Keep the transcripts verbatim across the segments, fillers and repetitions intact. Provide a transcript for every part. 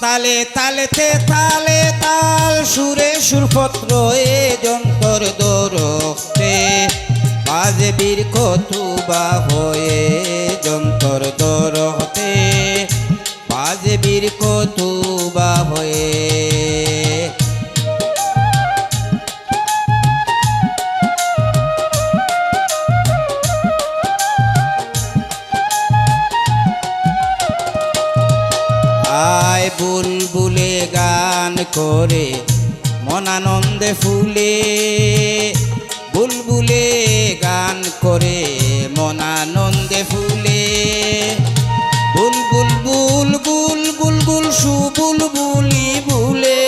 তালে তালেতে তালে তাল, সুরে সুরপত্র এ যন্তর দরখতে, বাজে বীর কতুবা হয়ে যন্তর দরখতে, বাজে বীর কতুবা হয়ে। আয় বুলবুলে গান করে মন আনন্দে ফুলে, বুলবুলে গান করে মন আনন্দে ফুলে, বুলবুল বুল গুল গুল গুল সুবুলবুলি বুলে।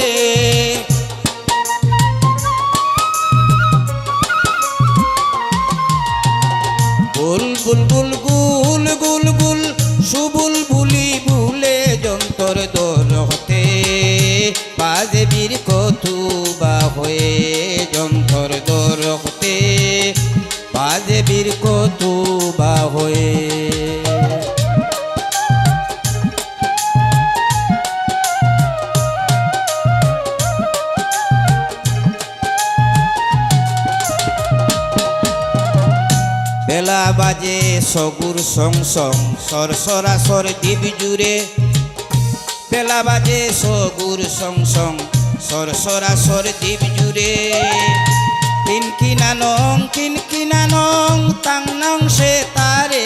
বুল বুল বুল গুল গুল গুল, সুবুলবুলি বুলে, যন্তর দরখতে বাজে বীর কতুবা হয়ে, যন্তর দরখতে বাজে বীর কতুবা হয়ে। বেলা বাজে সগুর সং সং, সর সরা সর দ্বীপ জুড়ে। বেলা বাজে সগুর সং সং, সর সরা সর দ্বীপ জুড়ে। কিন কিনা নং, কিন কিনা নং, তাং নং সে তারে।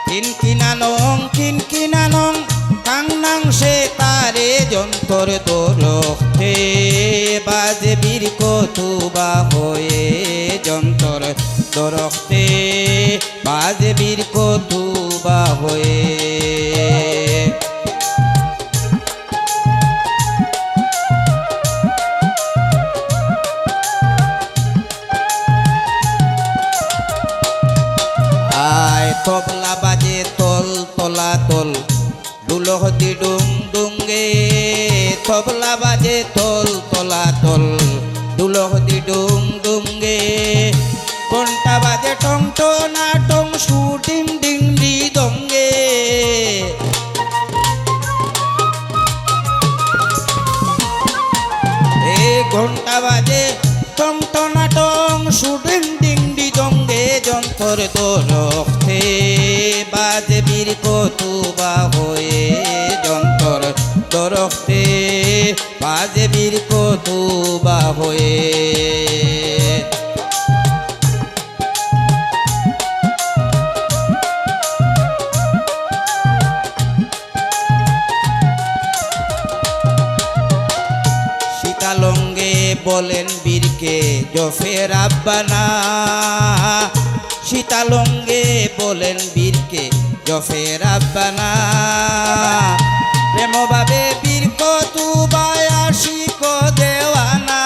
কিন কিনা নং, কিন কিনা নং, কাং নাং সে তারে, যন্তর দরখতে বাজে বীর কতুবা হয়ে, যন্তর দরখতে বাজে বীর কতুবা হয়ে। আয় তবলা বাজে তল তলা তল, ঢুলক দি ডুং ডুং গে। তবলা বাজে তল তলা তল, ঢুলক দি ডুং ডুং গে। ঘন্টা বাজে টং টনা টং, সু ডিং ডিং দি দং গে। এ ঘন্টা বাজে টং টনা টং, সু ডিং ডিং দি দং গে। যন্তর দরখতে বাজে বীর কতুবা হয়ে, যন্তর দরখতে বাজে বীর কতুবা হয়ে। শীতালঙ্গে বলেন বীরকে জফে রাব্বানা, শীতালঙ্গে বলেন বীরকে জফে রাব্বানা। প্রেমভাবে বীর কতুবায় আশিক দেওয়ানা।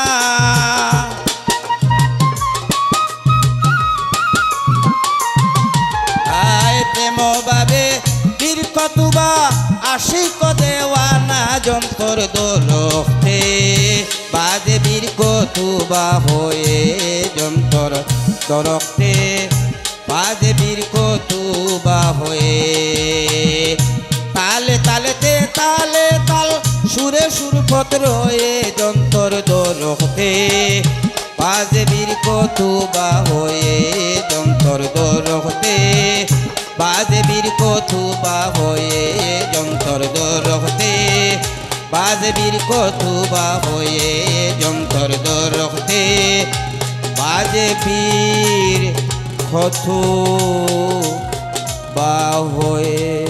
আয় প্রেমভাবে বীর কতুবা, আশিক দেওয়ানা। যন্তর দরখতে বাজে বীর কতুবা হয়ে, যন্তর দরখতে বাজে বীর কতুবা হয়ে। তালে তালেতে তালে তাল, সুরে সুরপত্র এ যন্তর দরখতে বাজে বীর কতুবা হয়ে, যন্তর দরখতে বাজে বীর কতুবা হয়ে, যন্তর দরখতে বাজে বীর কতুবা হয়ে, যন্তর দরখতে বাজে বীর কতুবা হয়ে।